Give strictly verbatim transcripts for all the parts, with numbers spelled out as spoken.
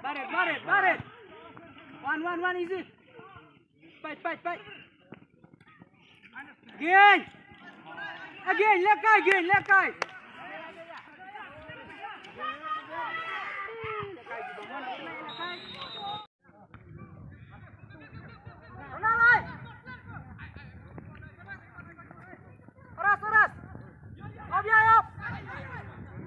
Barit, barit, barit. One, one, one, easy. Fight, fight, fight. Again. Again, left guy, again, left guy. Horas, horas. Up, yeah, up.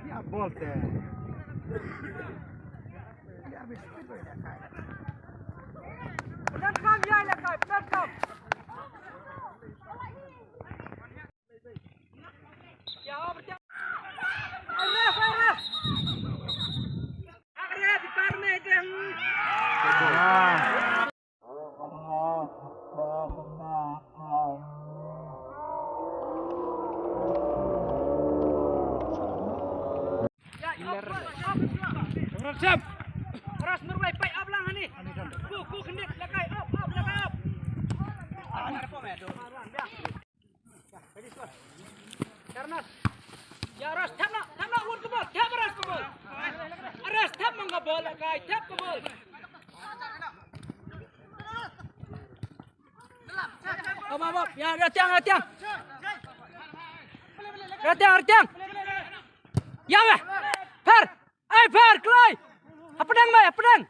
Yeah, ball there. Pyndonkam ïa lehkai, pyndonkam. Ïa, over there. Arrest, arrest. Arrest, department. Ras, ras, ras. Ras, nurwai, pai, up lang hani. Ku, ku, kendit, lehkai, up, up, lehkai, up. Ras. Ya, Ras, thep noh, thep noh, wut ka bol, thep Ras ka bol. Ras, thep mang ka bol, lehkai, thep ka bol. Up, up, up. Ya, Ratiang, Ratiang. Ratiang, Ratiang. Ya, weh. Pher. Ai, Pher, kloi. Hapdeng, weh, hapdeng.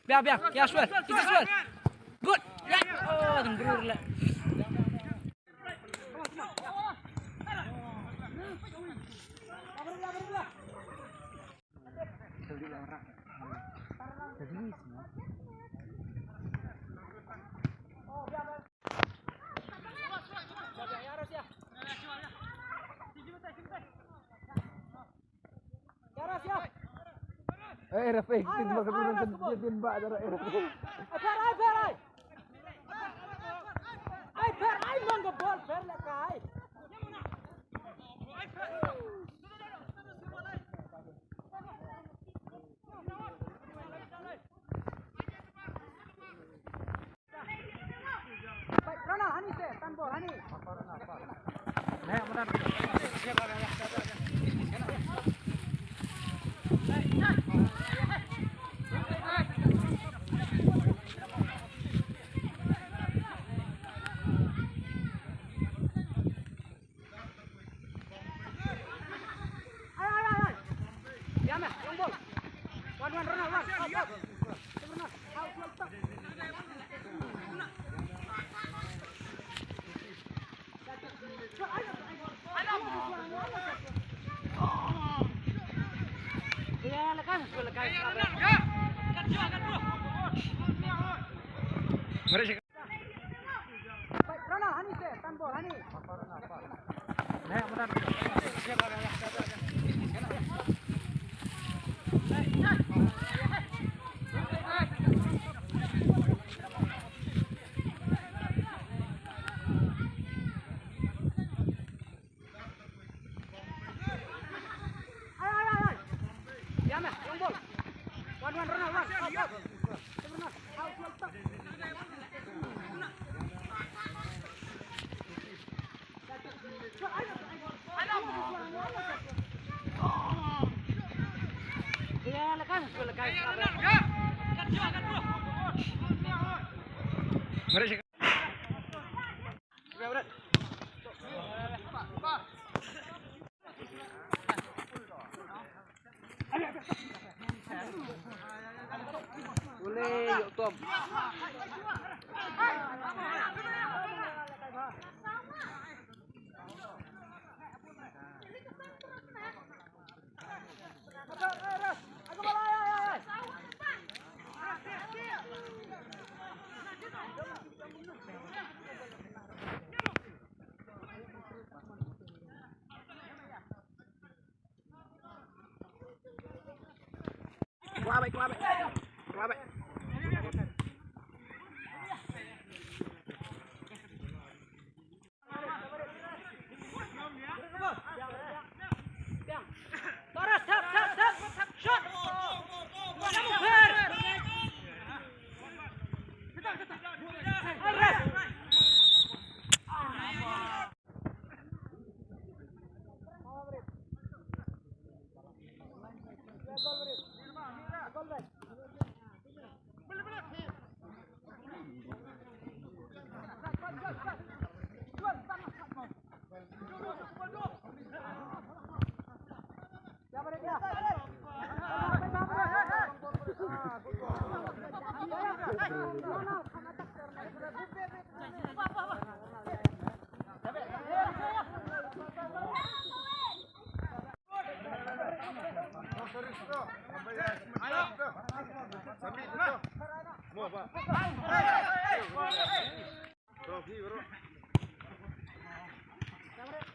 Biang, biang. Ya, Suel. Kita, Suel. Good. Ya. Oh, gembur lah. Eh, Rafiq, tin ba ka tin ba dara, eh, Rafiq. Ai, Pher, ai, mang ka bol, Pher, lehkai.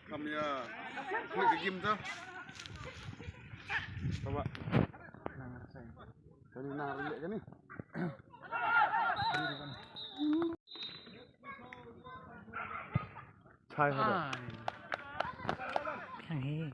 Kam ïa klik ka gim ta. Coba. Kani nang rili kani. Chai hada. Kang he.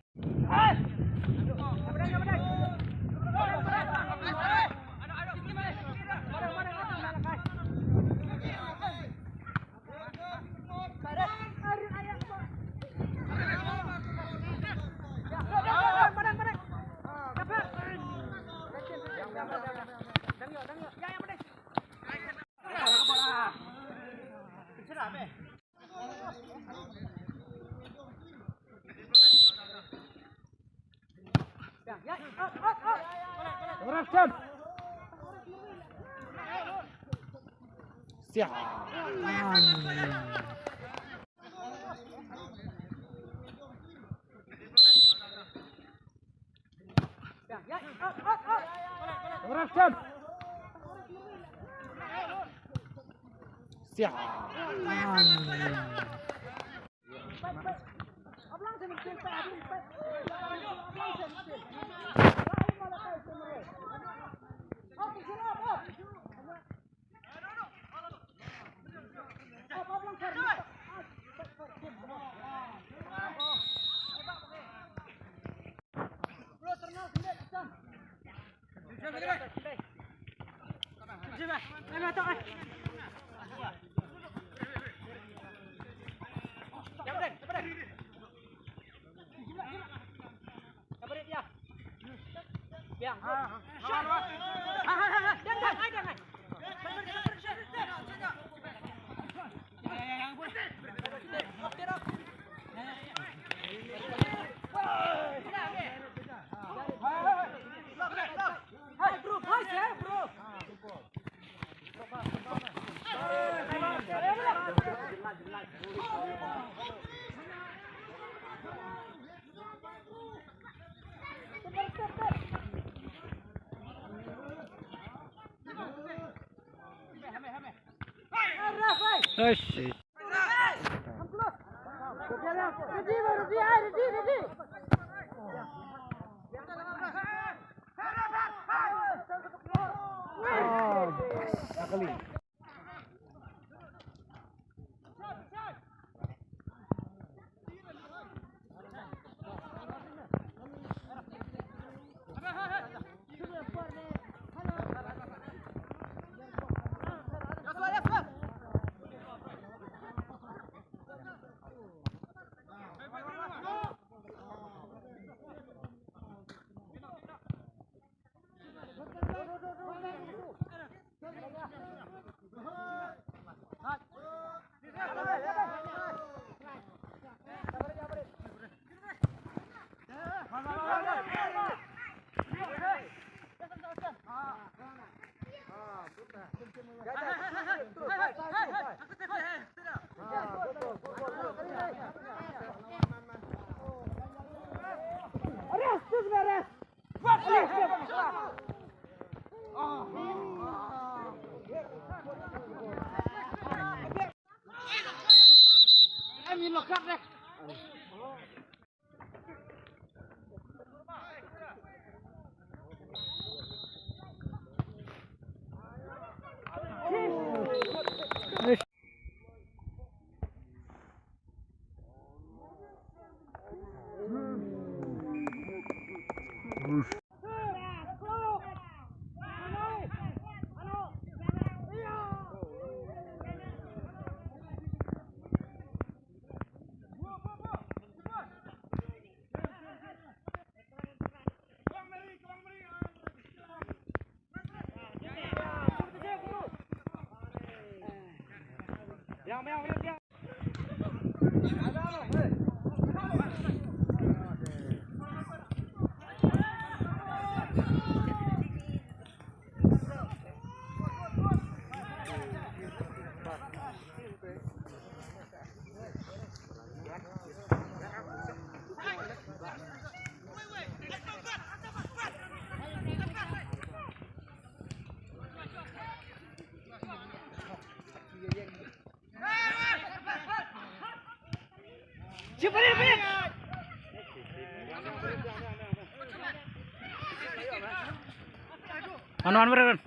Wan, wan, wan, wan.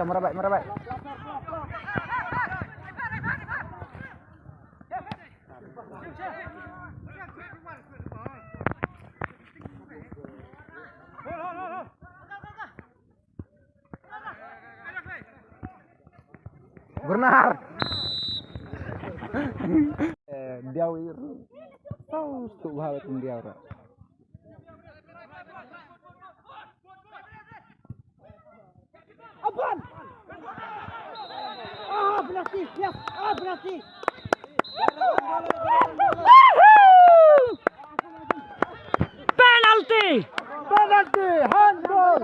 Merabai, merabai. Bernard. Eh, diaw ir. Tau stuk bha kum diaw ra. Aban! Ah, penalti! Yes! Ah, penalti! Penalti! Penalti! Handball!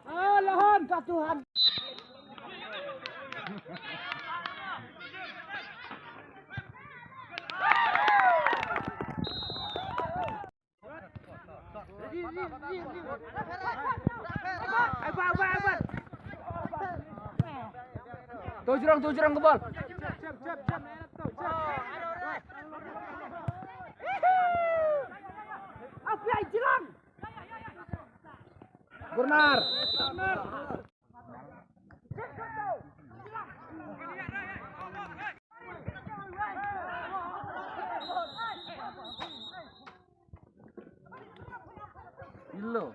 Ah, lahan ka Tuhan! Tu jrong, tu jrong ke bol. Gurnar. Ilo.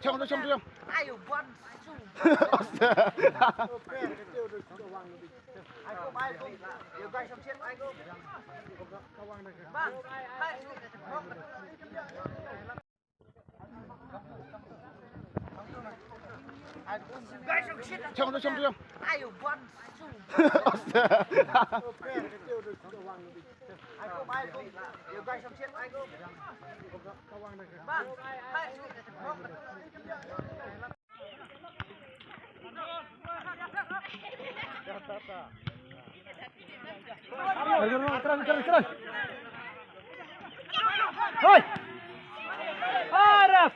Chong, chong, chong, chong. Chong, chong, chong, chong. Hoi! Araf!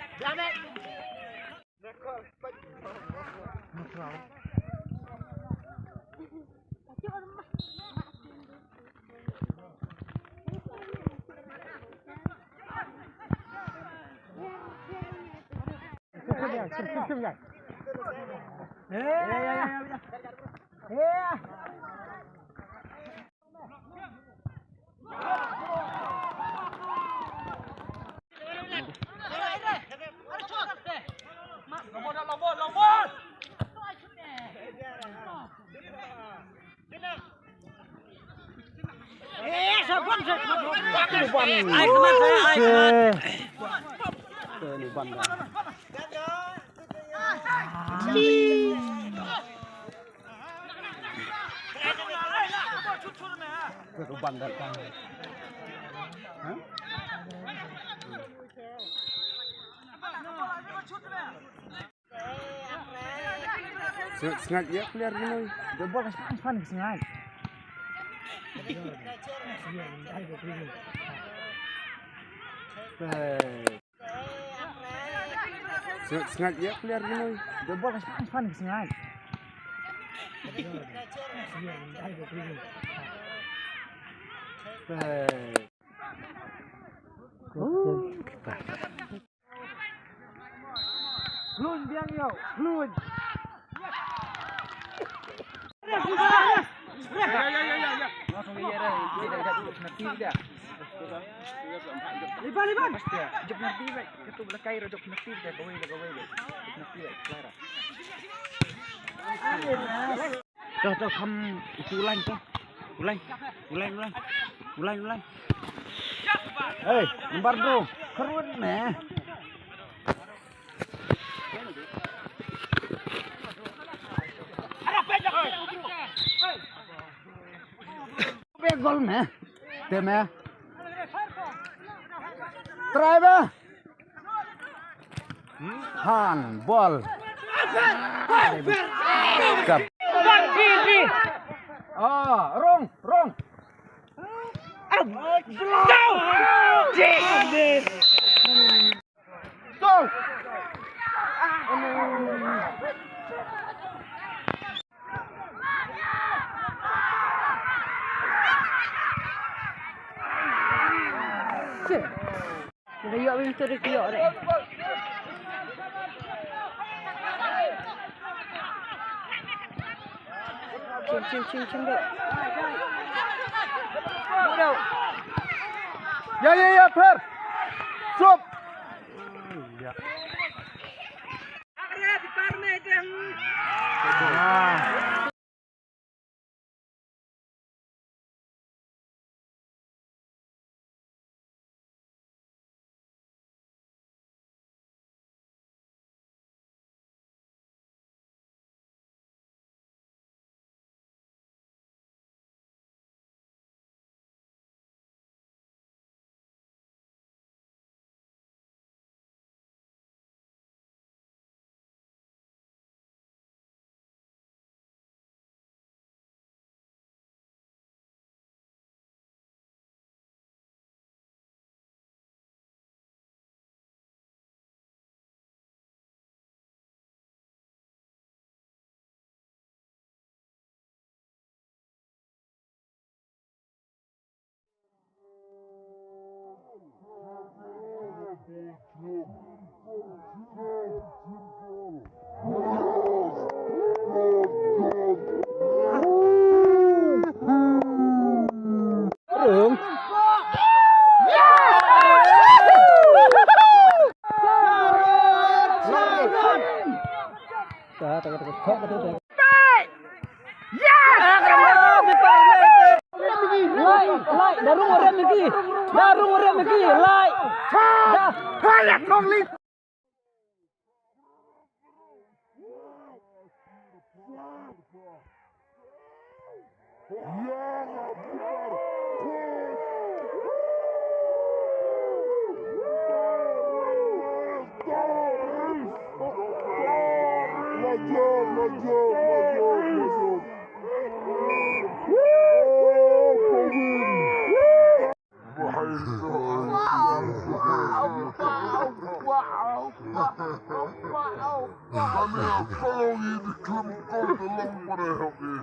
Sngewsngewsngew ïa player ni. The ball ka span span sngewsngew. Sngewsngewsngew ïa player ni. The ball ka span span sngewsngew. Hlun biang ïa u, hlun. Liban, Liban. To, to, kham itu ulang to. Ulang, ulang, ulang. Ulang, ulang. Hei, number two. Kharun ne. Be gol ne. Te me. Try be. Handball. Kap. Ah, wrong, wrong. Go! Shit. Dah yok, Bim, tu dia yok dah. Cim, cim, cim, cim, dok. Dok. Ya, ya, ya, Fer. Sup. Ya. Lai, lai, da rung rem ki, da rung rem ki, lai. Da. Kane ka long i di khlem kong ka long pare hok i.